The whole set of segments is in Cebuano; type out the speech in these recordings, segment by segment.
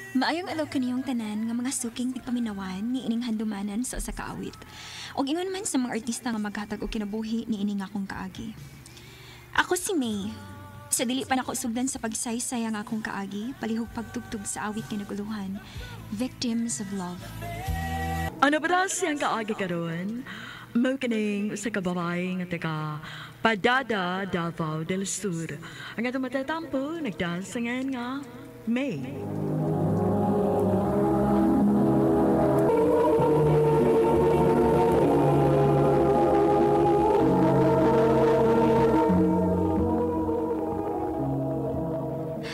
Maayong alaw kaniyong tanan nga mga suking tigpaminawan ni ining handumanan sa usa ka awit. Og ingon man sa mga artista nga maghatag og kinabuhi ni ining akong kaagi. Ako si May. Sa dili pa nako sugdan sa pagsaysay ang akong kaagi, palihog pagtugtog sa awit nga naguluhan, Victims of Love. Ano ba siyang kaagi karon? Mao kining usa ka babae nga taga Padada, Davao del Sur. Ang atong matatampo nagdansangan nga May.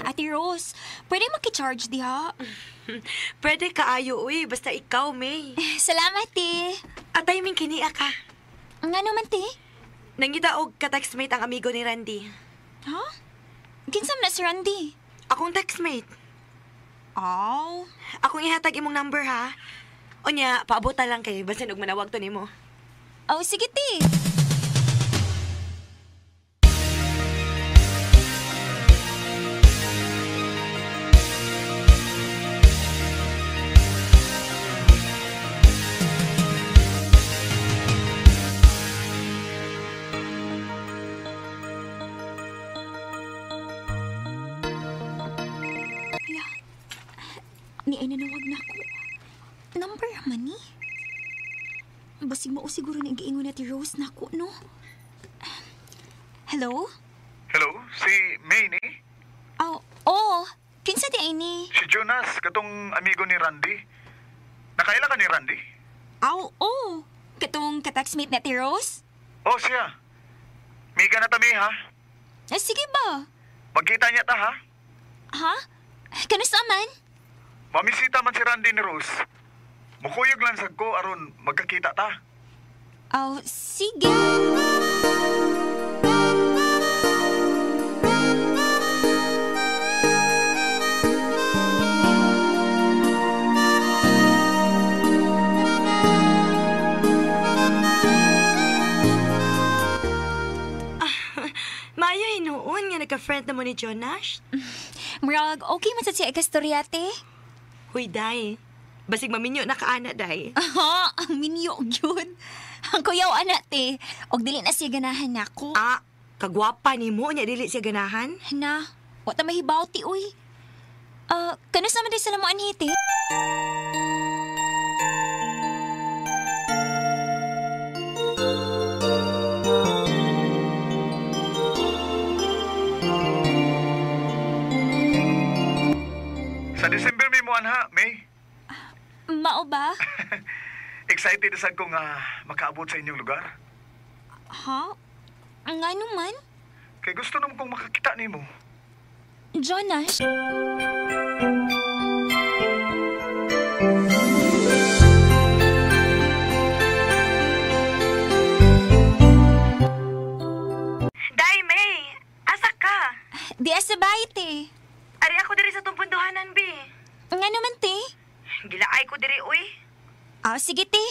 Ate Rose, pwede makicharge diha? Pwede kaayo, uy. Basta ikaw, May. Salamat, te. Atay ming kinia ka. Nga naman, te? Nangita og ka-textmate ang amigo ni Randy. Ha? Kinsa man na si Randy? Akong textmate. Aw. Akong ihatag imong number, ha? Unya, paabutan lang kay basin og manawag to nimo. Oh, sige, te. Ni ay nanawag na ako. Number man ni. Basig mao siguro na giingon na ti Rose na ako, no? Hello? Hello? Si May ni? Oh, oh. Kinsa di ay ni? Si Jonas, katong amigo ni Randy. Nakaila ka ni Randy? Aw, oh. Katong kataxmate na ti Rose? Oh, siya. Miga na tami, ha? Eh, sige ba? Magkita niya ta, ha? Ha? Kanusa man? Mamisita man si Randy ni Rose. Mukuyog lang sad ko aron magkakita ta. Oh, sige. Maayo hinuon nga nagka-friend na mo ni Jonas. Murag, okay man sa siya ikastoryate. Huy, day. Basig maminyo na kaana, day. Aha, ang minyo yun. Ang kuyaw, ana, te. Og dili na siya ganahan nako. Ah, kagwapa ni mo, niya dili siya ganahan? Na, wata mahibaw, ti, uy. Kanus naman din sila mo anhi, te? Sa December may muan ha, May. Mao ba? Excited na sad ko nga makaabot sa inyong lugar. Ha? Nga naman? Kay gusto naman kong makakita nimo. Jonas? Day, May! Asa ka? Di asa bayit eh. Ari ako diri sa tumpunduhanan, bi. Nga naman, te. Gilaay ko diri, uy. Ah, sige, te.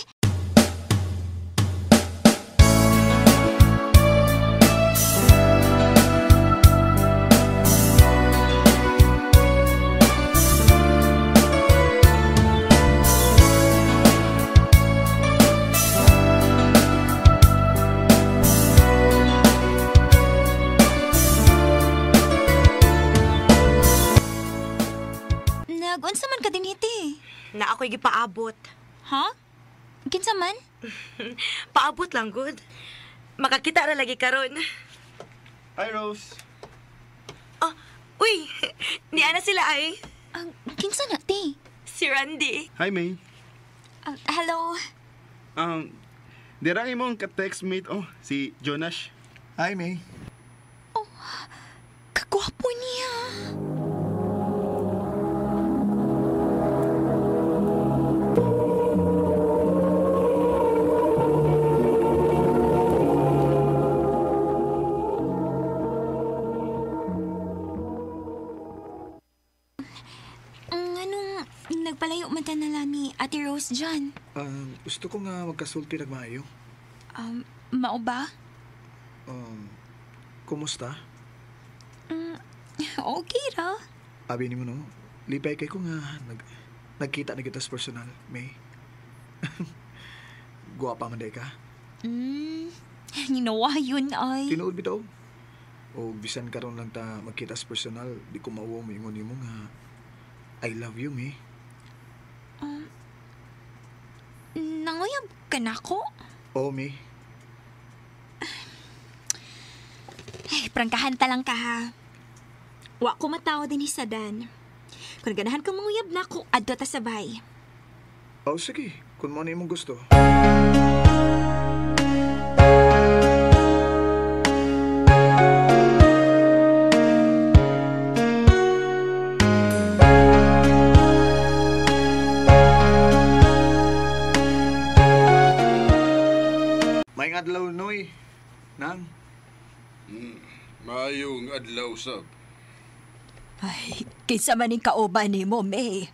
Nag-unsa man ka din, te? Na ako'y gipaabot. Ha? Kinsa man? Paabot lang, good. Makakita ra lagi karon. Hi, Rose. Oh, uy, niana sila ay. Ang kinsa na, te? Si Randy. Hi, May. Hello. Dira imong ka-textmate, oh, si Jonas. Hi, May. Oh, kagwapo niya. Anong nagpalayo man ta nala ni Ate Rose dyan? Gusto ko nga magkasulti nagmaayo. Mao ba? Kumusta? Okay ra. Abi ni mo no, Lipay kay ko nga nagkita na kita sa personal, May. Guwapa man day ka. Ginawa yun ay. Tinuod bitaw. O bisan karon lang ta magkita sa personal, di ko mauwaw moingon nimo nga I love you, May. Nanguyab ka na ko? Oh, May. Ay, prangkahan ta lang ka ha. Wa ko matawa din sa Dan. Kung ganahan ka manguyab na ako, adto ta sabay. Oh, sige. Kung mo na imong gusto. May adlaw, Noy. Nang? Maayong adlaw sab. Ay, kinsa man ning kauban nimo, May.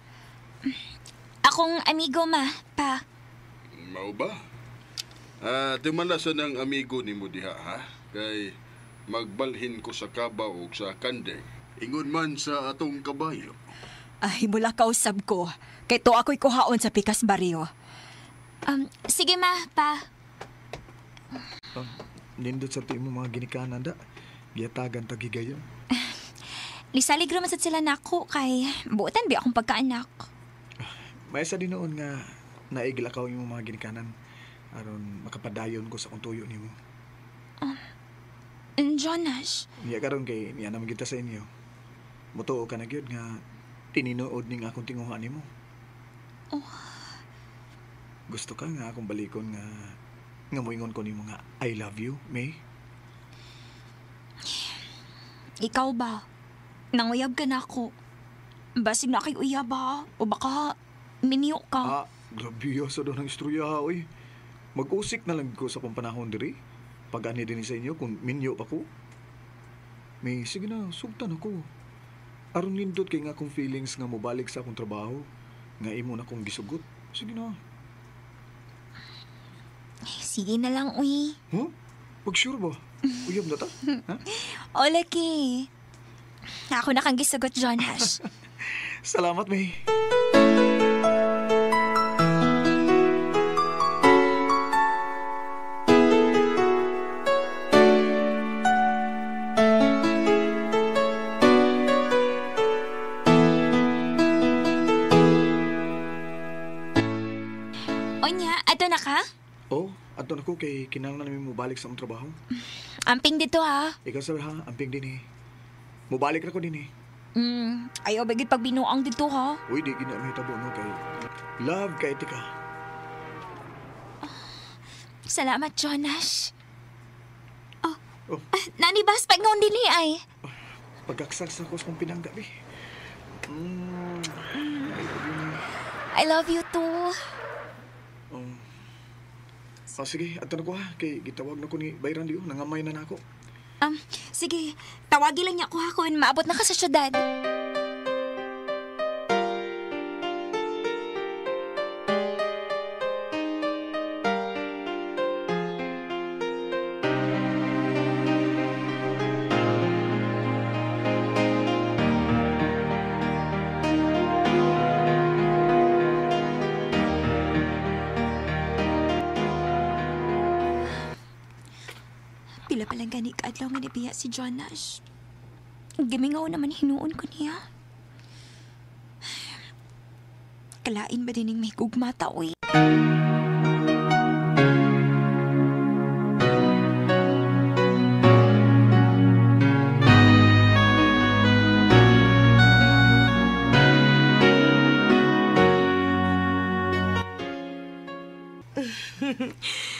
Akong amigo, ma, pa. Mao ba? Tumala sa ng amigo nimo diha ha? Kay magbalhin ko sa kabaw ug sa kanding. Ingon man sa atong kabayo. Ay, mula kausab ko. Kay to ako'y kuhaon sa Pikas Barrio. Sige, ma, pa. Oh, nindot sa ti mo mga ginikanan da. Giyatagan tagigayon. Nisalig raman sad sila nako kay buotan bi akong pagkaanak. May isa din noon nga naigilakaw yung mga ginikanan aron makapadayon ko sa akong tuyo nimo. Jonas, Niya karon kay niya naman kita sa inyo. Mutuo ka na gyud nga tininood ning akong tinguha nimo. Oh. Gusto ka nga akong balikon nga moingon ko nimo nga I love you, May? Ikaw ba? Nanguyab ka na ako. Basig na kay uyab ha? O baka minyo ka. Ah, grabe sa doon ang istorya ha, oy. Mag-usik na lang ko sa kong panahon diri. Pag-ani din sa inyo kung minyo pa ko. May, sige na, sugtan ako. Aron nindot kay nga akong feelings nga mobalik sa akong trabaho, nga imo na akong gisugot. Sige na. Sige na lang, uy. Huh? Pag sure ba? Uyab na ta? Ha? Olaki. Ako na kang gisugot, Jonas. Salamat, May. Onya, ato na ka? Oh, ato na ko kay kinahanglan namin mobalik sa akong trabaho. Amping dito ha. Ikaw sir ha, amping din eh. Mobalik ra ko din eh. Ayaw bagit pag binuang dito ha. Uy, di gina may tabo no kay love kay tika. Salamat, Jonas. Oh, Oh. Nani bas pag ngaon din ay. Pagkaksak sa ko sa kong pinangga, bi. I love you, May. I love you too. Oh, sige, ato na ko ha. Kay gitawag na ko ni Byron Leo. Nangamay na nako. Sige, tawagi lang niya ko ha kung maabot na ka sa syudad. Pila palang gani kaadlaw nga nibiya si Jonas. Gimingaw naman hinuon ko niya. Kalain ba din may gugmata, uy?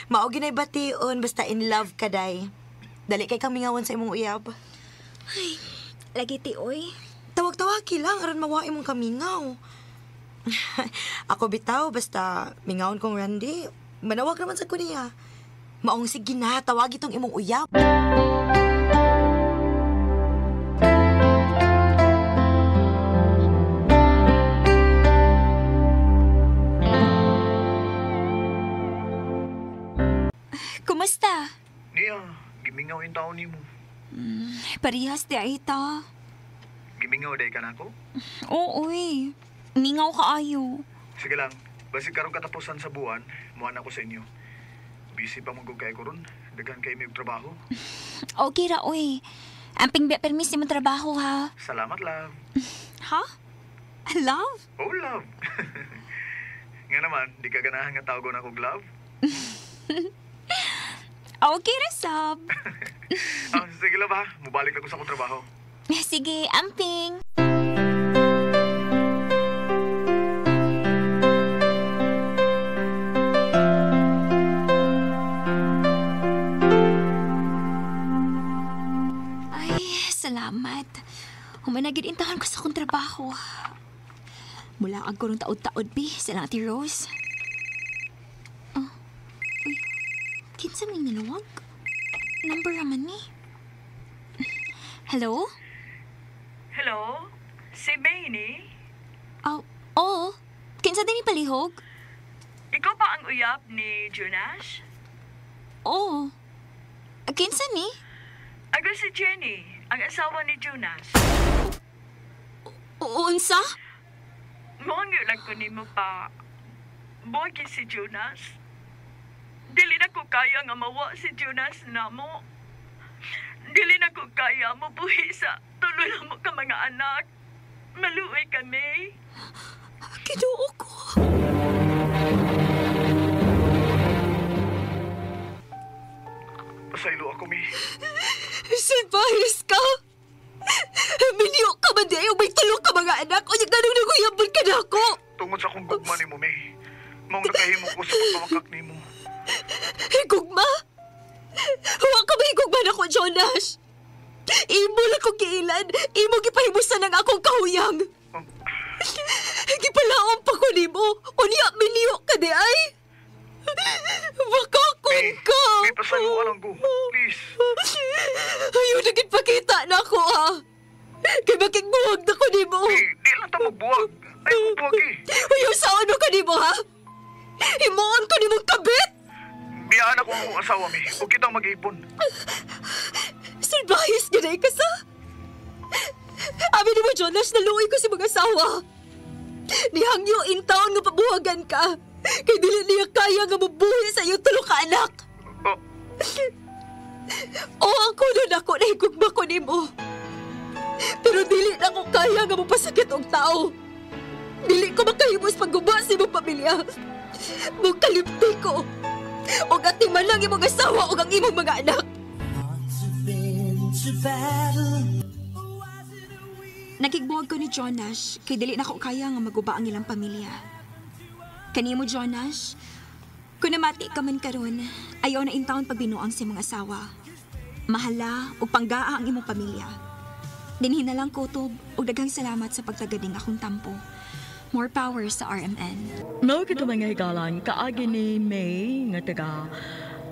Mao ginay bation basta in love ka day. Dali kay kang mingawan sa imong uyab. Ay, lagi ti oy. Tawag-tawagi lang aron mawa imong kamingaw. Ako bitaw basta mingawon kong Randy, manawag naman sa ko niya. Maong sige na, tawagi tong imong uyab. Kumusta? Niya, gimingaw yung taon nimo. Parehas di ay ta. Gimingaw day ka na ako? Oo, uy. Mingaw kaayo. Sige lang, basig karong katapusan sa buwan, muan ako sa inyo. Busy pa mong kay ko ron. Daghan kay mi og trabaho. Okay ra, uy. Amping biya permis mo trabaho, ha? Salamat, love. Ha? Love? Oh, love. Nga naman, di ka ganahan nga tawagon akong love? Okay ra, sab. Sige lang ba? Mubalik na ko sa akong trabaho. Sige, amping. Ay, salamat. Humanagid intahan ko sa akong trabaho. Mula ang kurong taod-taod, bi. Sa Ate Rose. Oh. Uy, kinsa may naluwag? Number raman ni. Hello? Hello? Si May ni? Oh, oo. Kinsa din ni palihog? Ikaw pa ang uyab ni Jonas? Oo. Kinsa ni? Ako si Jenny, ang asawa ni Jonas. Unsa? Muhangyo lang ko nimo pa. Buwagi si Jonas. Dili na ko kaya nga mawa si Jonas namo. Dili na ko kaya mobuhi sa tulo na mo ka mga anak. Maluoy kami. Kinuo ko. Pasaylo ako, mi. Salbahis ka! Minyo ka man di ay may tulong ka mga anak. O yung ganong naguyabon ka na ako. Tungod sa akong gugma ni mo, mi. Maong nakahimo ko sa pagpamakak ni mo. Higugma? Huwag ka mahigugma na ko, Jonas. Imo lang kong kiilan. Imo gipahimusan ang akong kahuyang. Gipalaom pa ko nimo. Unya, minyo ka di ay. Bakakon ka. Mi, pasaylo lang ko. Please. Ayaw na pakita na ako, ha. Kay makigbuwag na ko nimo. Mi, di lang ta magbuwag. Ay, magbuwag eh. Ayaw sa ano ka nimo, ha? Himuon ko nimong kabit. Biyaan ako ang akong asawa, mi. Huwag kitang mag-ipon. Salbahis ganay ka sa... Abi ni mo, Jonas, naluoy ko si mga asawa. Nihangyo in taon nga pabuhagan ka. Kay dili niya kaya nga mabuhi sa iyong tulo ka anak. Oh, O ang kuno nako na higugma ko nimo. Pero dili na ko kaya nga mapasakit og tao. Dili ko makahimos pagguba sa imong pamilya. Mukalimti ko. Og atiman lang imong asawa og ang imong mga anak. Nakigbuwag ko ni Jonas kay dili na ko kaya nga maguba ang ilang pamilya. Kanimo, Jonas, kung namati ka man karon, ayaw na intawon pagbinuang sa imong asawa. Mahala ug panggaa ang imong pamilya. Dinhi na lang kutob ug daghang salamat sa pagtagading akong tampo. More power sa RMN. Mao kito mga higalan, kaagi ni May nga taga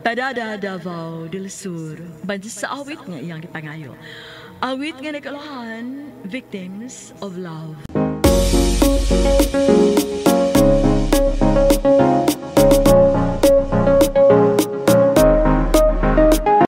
Padada, Davao del Sur. Banda sa awit nga iyang gipangayo. Awit nga nagkalahan, Victims of Love.